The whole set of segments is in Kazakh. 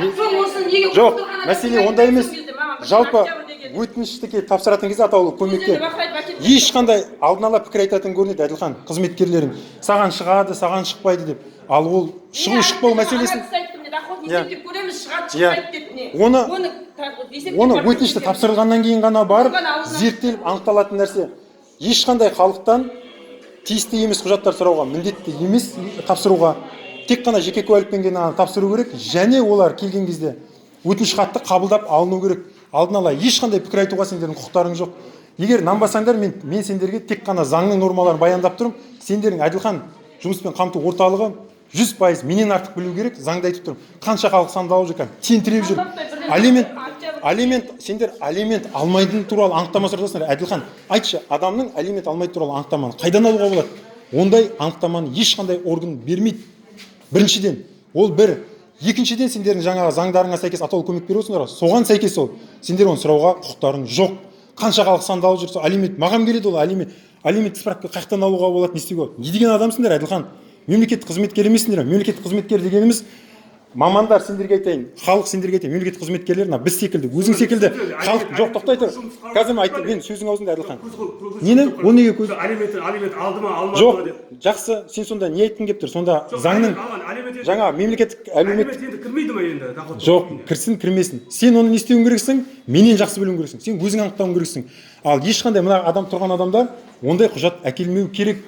Соң осыны неге Жоқ, отырған адам мәселе неге онда емес. айтпайсың кезде маған бір Жалпы октябрьде келді. Өтінішті келіп тапсыратын кезде атаулы көмекке Өздері бақырайтып әкеліп ешқандай алдын ала пікір айтатын көрінеді, Әділхан, қызметкерлерің. Саған шығады, саған шықпайды деп. Ал ол шығу шықпау мәселесін Ана кісі айтты, міне, доход Иә. Есептеп көреміз, шығады, Иә. шықпайды деп не. Оны- Оны есептеп оны барып өтінішті көрсетеміз. Тапсырылғаннан кейін ғана барып Ғана аузынан зерттеліп анықталатын нәрсе. Ешқандай халықтан тиісті емес құжаттар сұрауға міндетті емес, тапсыруға тек қана жеке куәлікпен ғана тапсыру керек және олар келген кезде өтініш хатты қабылдап алыну керек. Алдын ала ешқандай пікір айтуға сендердің құқықтарың жоқ. Егер нанбасаңдар, мен сендерге тек қана заңның нормаларын баяндап тұрмын. Сендердің Әділхан, жұмыспен қамту орталығы 100% менен артық білу керек. Заңда айтып тұрмын, қанша халық сандалып жүр, кәдімгі тентіреп жүр. Алимент, алимент, сендер алимент алмайтын туралы анықтама сұратасыңдар. Әділхан, айтшы, адамның алимент алмайтын туралы анықтаманы қайдан алуға болады? Ондай анықтаманы ешқандай орган бермейді, біріншіден. Ол бір. Екіншіден, сендердің жаңағы заңдарыңа сәйкес атаулы көмек беріп отырсыңдар ғой, соған сәйкес ол сендер оны сұрауға құқықтарың жоқ. Қанша халық сандалып жүр сол алимент. Маған келеді ол алимент, алимент справка қай жақтан алуға болады, не істеуге болады? Не деген адамсыңдар, Әділхан? Мемлекеттік қызметкер емессіңдер ме? Мемлекеттік қызметкер дегеніміз мамандар. Сендерге айтайын, халық, сендерге айтайын, мемлекеттік қызметкерлер мына біз секілді, өзің секілді халық. Жоқ, тоқтай тұр, қазір мен айттым, мен сөзің аузында, Әділхан. Нені? Ол неге көз Алимент алды ма, алмады ма Жоқ, деп. Жақсы, сен сонда не айтқың келіп тұр сонда? Жоқ, Заңның алған, алимент жаңа мемлекеттік әлеуметтік Алимент енді кірмейді ма енді доход? Жоқ, кірсін, кірмесін, сен оны не істеуің керексің? Менен жақсы білуің керексің, сен өзің анықтауың керексің. Ал ешқандай мына адам тұрған адамдар ондай құжат әкелмеу керек.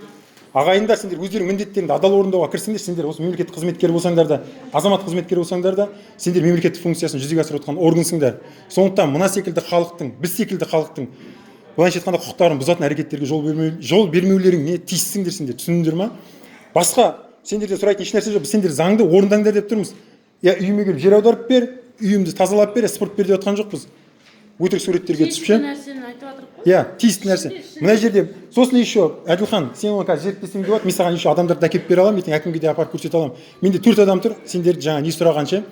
Ағайындар, сендер өздерің міндеттеріңді адал орындауға кірсіңдер. Сендер осы мемлекеттік қызметкер болсаңдар да, азамат қызметкер болсаңдар да, сендер мемлекеттік функциясын жүзеге асырып отырған органсыңдар. Сондықтан мына секілді халықтың, біз секілді халықтың, былайша айтқанда, құқықтарын бұзатын әрекеттерге жол бермеулеріңе тиіссіңдер сендер, түсіндіңдер ма? Басқа сендерден сұрайтын ешнәрсе жоқ. Біз сендер заңды орындаңдар деп тұрмыз. Я үйіме келіп жер аударып бер, үйімді тазалап бер, я сыпырып бер деп жатқан жоқпыз. Өтірік суреттерге түсіп ше. Тиісті нәрсені айтып жатырмық қой. Иә, тиісті нәрсе мына жерде. Сосын еще, Әділхан, сен оны қазір зерттесең де болады, мен саған еще адамдарды әкеліп бере аламын, ертең әкімге де апарып көрсете аламын. Менде төрт адам тұр, сендерді жаңа не сұраған ше,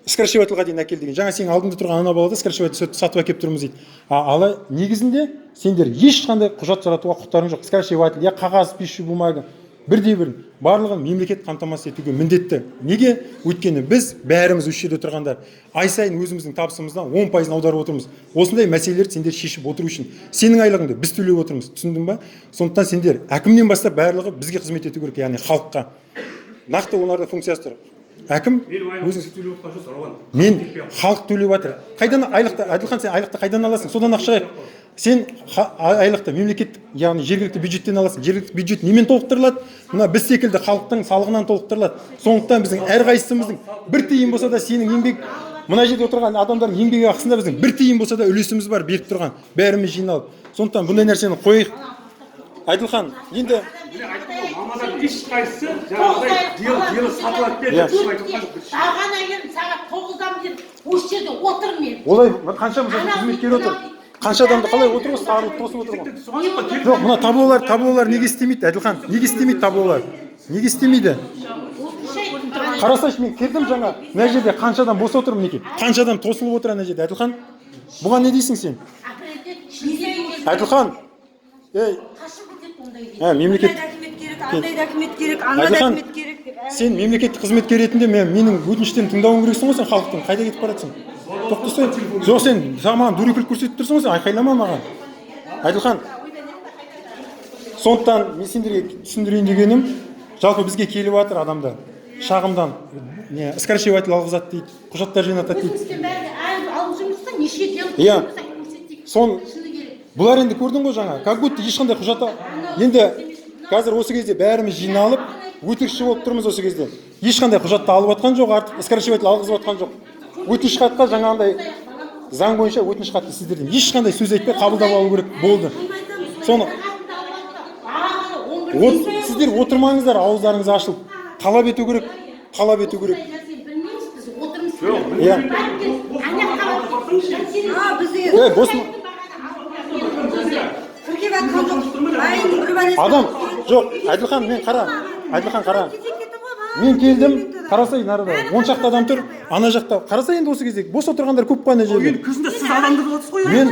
скоросшивательға дейін әкел деген. Жаңа сенің алдыңда тұрған ана бала да скоросшиватель сатып әкеліп тұрмыз дейді. А ала негізінде сендер ешқандай құжат сұратуға құқықтарың жоқ. Скоросшиватель я қағаз, пищу бумага, бірде бір барлығын мемлекет қамтамасыз етуге міндетті. Неге? Өйткені біз бәріміз, осы жерде тұрғандар, ай сайын өзіміздің табысымыздан 10%-ын аударып отырмыз осындай мәселелерді сендер шешіп отыру үшін. Сенің айлығыңды біз төлеп отырмыз, түсіндің ба? Сондықтан сендер, әкімнен бастап барлығы бізге қызмет ету керек, яғни халыққа. Нақты олардың функциясы тұр. Әкім Менің айлығымды өзің сіз төлеп отқан жоқсыз, Рауан. Мен, халық төлеп жатыр. Қайдан айлықты, Әділхан, сен айлықты қайдан аласың? Содан ақша шығайық. Сен айлықты мемлекеттік, яғни жергілікті бюджеттен аласың. Жергілікті бюджет немен толықтырылады? Мына біз секілді халықтың салығынан толықтырылады. Сондықтан біздің әрқайсымыздың бір тиын болса да, сенің еңбек, мына жерде отырған адамдардың еңбек ақысында біздің бір тиын болса да үлесіміз бар беріп тұрған, бәріміз жиналып. Сондықтан бұндай нәрсені қояйық, Әділхан, енді. Міне, айттым ғой, мамандар ешқайсысы жаңағыдай дело сатып алып берді Иә. деп ешкім айтып отқан жоқ. Бағана келдім, сағат 9-дан бері осы жерде отырмын мен. Олай қанша, мысалы, қызметкер отыр, қанша адамды қалай отыр ғой, сарылып тосып отыр ғой. Соған жоқ па? Жоқ, мына таблолар неге істемейді, Әділхан? Неге істемейді таблолар, неге істемейді? Қарасайшы, мен кірдім жаңа, мына жерде қанша адам бос отыр, мінекей, қанша адам тосылып отыр ана жерде. Әділхан, бұған не дейсің сен? Әділхан, ей! Қашып кетеді ондай кезде. Ә, мемлекет Мындай да үкімет керек, андай да үкімет керек, анда да Әділхан, үкімет керек деп. сен мемлекеттік қызметкер ретінде менің өтініштерімді тыңдауың керексің ғой. Сен халықтың, қайда кетіп бара жатсың? Тоқтасай. Жоқ, сен маған дөрекілік көрсетіп тұрсың ғой, сен айқайлама маған, Әділхан. Сондықтан мен сендерге түсіндірейін дегенім, жалпы бізге келіп жатыр адамдар шағымдан, не скоросшиватель алғызады дейді, құжаттар жинатады дейді. Өзімізден бәрі әлі алып жүрміз да, неше дело Иә. көрсетейік. Шыны керек. Бұлар енді, көрдің ғой жаңа, как будто ешқандай құжат. Енді қазір осы кезде бәріміз жиналып өтірікші болып тұрмыз. Осы кезде ешқандай құжатты алып жатқан жоқ, артық скоросшиватель алғызып жатқан жоқ. Өтініш хатқа жаңағындай заң бойынша өтініш хатты сіздерден ешқандай сөз айтпай қабылдап алу керек болды. Соны от, сіздер отырмаңыздар ауыздарыңыз ашылып, талап ету керек, талап ету керек. Нәрсені білмейміз, біз отырмыз. Иә. А, бізде Е, бос тіркеп жатқан жоқ. Айының бір бәлесі. Адам жоқ, Әділхан, мен қара, Әділхан, қара, мен келдім, қарасай, нарада 10 шақты адам тұр, ана жақта қараса енді, осы кезде бос отырғандар көп қой ана жерде. Енді күзінде сіз алаңдатып отырсыз ғой. Мен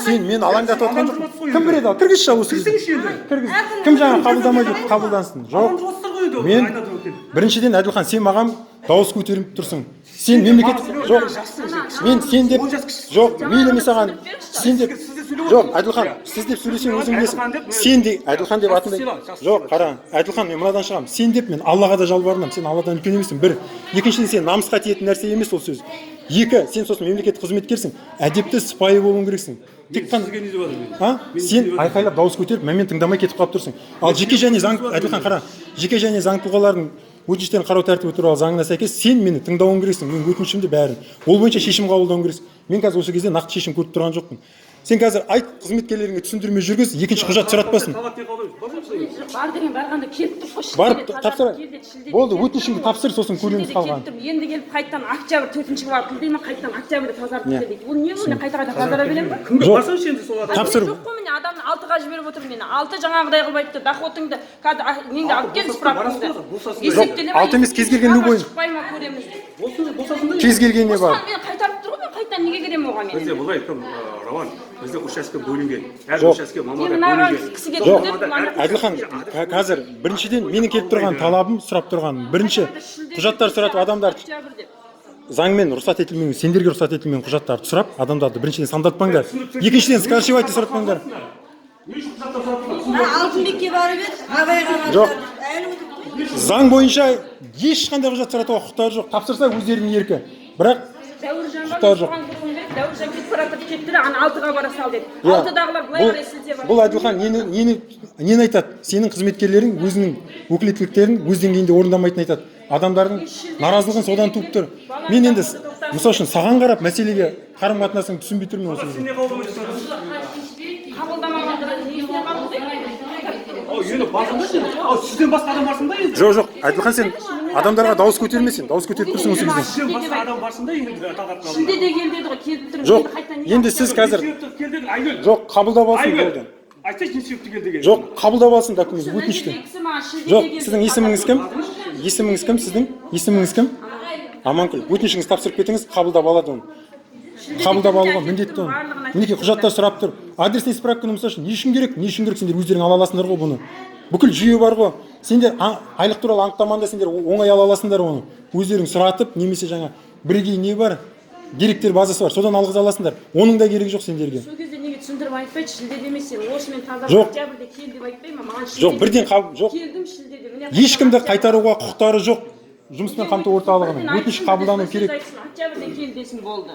сен, мен алаңдатып отқан жоқпын. Кім кіреді? Ал кіргізші, ал осы кезде Кірсеңізші енді. Кіргіз. Кім жаңа қабылдамай жүр, қабылдансын. Жоқ, Алаңдатып отырсыздар ғой енді. мен Айтады ғой келіп. біріншіден, Әділхан, сен маған Дауыс көтеріп тұрсың. Сен мемлекет жоқ. Мен сен деп 10 жас кішісің. Жоқ, мейлі, мен саған сен деп Сіз де сөйлеп жоқ, отырсыз. Әділхан, сіз деп сөйлесең, өзің Әділхан білесің. деп мен- Сен де Әділхан деп Жасты атыңды сыйла, жасты жоқ, сыйла. қара, Әділхан, мен мынадан шығамын. Сен деп мен Аллаға да жалбарынамын. Сен Алладан үлкен емессің. Бір. Екіншіден, сен намысқа тиетін нәрсе емес ол сөз. Екі, сен сосын мемлекеттік қызметкерсің. Әдепті, сыпайы болуың керексің. Тек қана Сізге не деп жатырмын мен? А? Мен Сен не деп айқайлап, дауыс көтеріп, мәнмен тыңдамай кетіп қалып тұрсың. Ал жеке және заң, Әділхан, қара, жеке және заң тұлғалардың өтініштерін қарау тәртібі туралы заңына сәйкес сен мені тыңдауың керексің, менің өтінішімді бәрін. Ол бойынша шешім қабылдауың керексің. Мен қазір осы кезде нақты шешім көріп тұрған жоқпын. Сен қазір айт, қызметкерлеріңе түсіндірме жүргіз, екінші құжат сұратпасын. Талап не қабылдаймыз? Барсаңшы. Бар деген барғанда келіп тұр ғой. Барып Шілдеде тапсыр. тазарып келді, шілдеде Болды, келіп өтінішіңді тұр. тапсыр, сосын көреміз Шілдеде қалғанын. келіп тұр. Енді келіп қайтадан октябрь, төртінші квартал дей ма, қайтадан октябрьде тазарып Не. кел дейді. Ол не, бұл не, қайта қайта тазара беремін ба? Кімге Жоқ. барсаңшы енді сол адам. Тапсыр. Жоқ қой, міне, адамды алтыға жіберіп отыр мені. Алты жаңағыдай қылып айтты. Доходыңды кәдімгі неңді алып кел, Алты справкаңды. босасың, босасың. Есептеле ма, Алты емес, кез келген есептелмей ма, любой. шықпай ма, көреміз деп. Болсын, босасын да. Кез келгеніне бар. Осыған мені қайтарып тұр ғой, мен қайтадан неге келемін оған мен? Бізде былай кім, Рауан, бізде учаске бөлінген. Әр Жоқ. учаске мамандар Мен мынаған бөлінген. кісіге Жоқ. түсіндірдім, ана Әділхан, қазір біріншіден менің келіп тұрған талабым, сұрап тұрғаным, бірінші құжаттар сұратып адамдар Октябрьде. заңмен рұқсат етілмеген, сендерге рұқсат етілмеген құжаттарды сұрап, адамдарды біріншіден сандалтпаңдар, екіншіден скоршевать сұратпаңдар. Не үшін құжаттар сұрап тұрсың? Мына Алтынбекке барып еді, Абайға барды. Жоқ. Әлі отырып қой. Заң бойынша ешқандай құжат сұратуға құқықтары жоқ, тапсырса өздерінің еркі, бірақ Дәуіржанға құқықтары жоқ. соған тұрғым келеді. Дәуіржан кетіп бара жатып кетті де, ана алтыға бара сал деді. Иә. Алтыдағылар былай Бұл, қарай сілтеп бұл Әділхан нені айтады? Сенің қызметкерлерің өзінің өкілеттіктерін өз деңгейінде орындамайтынын айтады. Адамдардың наразылығын содан туып тұр. Мен енді мысалы үшін саған қарап мәселеге қарым қатынасыңды түсінбей тұрмын осы Сен кезде. не қабылдамай тұрсың? Қабылдамағанда несіне қабылдайды? Ау, енді барсың да сен. Ау, сізден басқа адам барсың да енді. Жоқ, жоқ, Әділхан, сен адамдарға дауыс көтерме, сен дауыс көтеріп тұрсың осы кезде. Сізден басқа адам барсың да енді Талғаттың алдына. Шілдеде кел деді ғой, келіп тұрмын. Жоқ, Енді қайтадан неге енді сіз қазір Не себепті кел дедің, Айгүл? жоқ, қабылдап алсын, Айгүл, болды. айтсайшы, не себепті кел деген? Жоқ, қабылдап алсын документ, Мына өтінішті. жердегі кісі маған шілдеде Жоқ, кел сіздің деді. есіміңіз кім? Есіміңіз кім сіздің? Есіміңіз кім? Аманкүл. Өтінішіңізді тапсырып кетіңіз, қабылдап алады оны. Қабылдап алуға міндетті оны. Мінекей, құжаттар сұрап тұр. Адресный справканы мысалы үшін не үшін керек? Не үшін керек? Сендер өздерің ала аласыңдар ғой бұны. Бүкіл жүйе бар ғой. Сендер айлық туралы анықтаманы да сендер оңай ала аласыңдар оны. Өздерің сұратып, немесе жаңа бірегей не бар? Деректер базасы бар. Содан алғыза аласыңдар. Оның да керегі жоқ сендерге. Сол кезде неге түсіндіріп айтпайды, шілдеде емес, сен осымен тазарып Жоқ. октябрьде кел деп айтпай ма маған? Жоқ, бірден жоқ. Келдім шілдеде, міне. Ешкімді қайтаруға құқықтары жоқ. Жұмыспен қамту орталығының Бірден өтініш айтсын, қабылдану бірден керек. сөз айтсын, октябрьде кел десін, болды.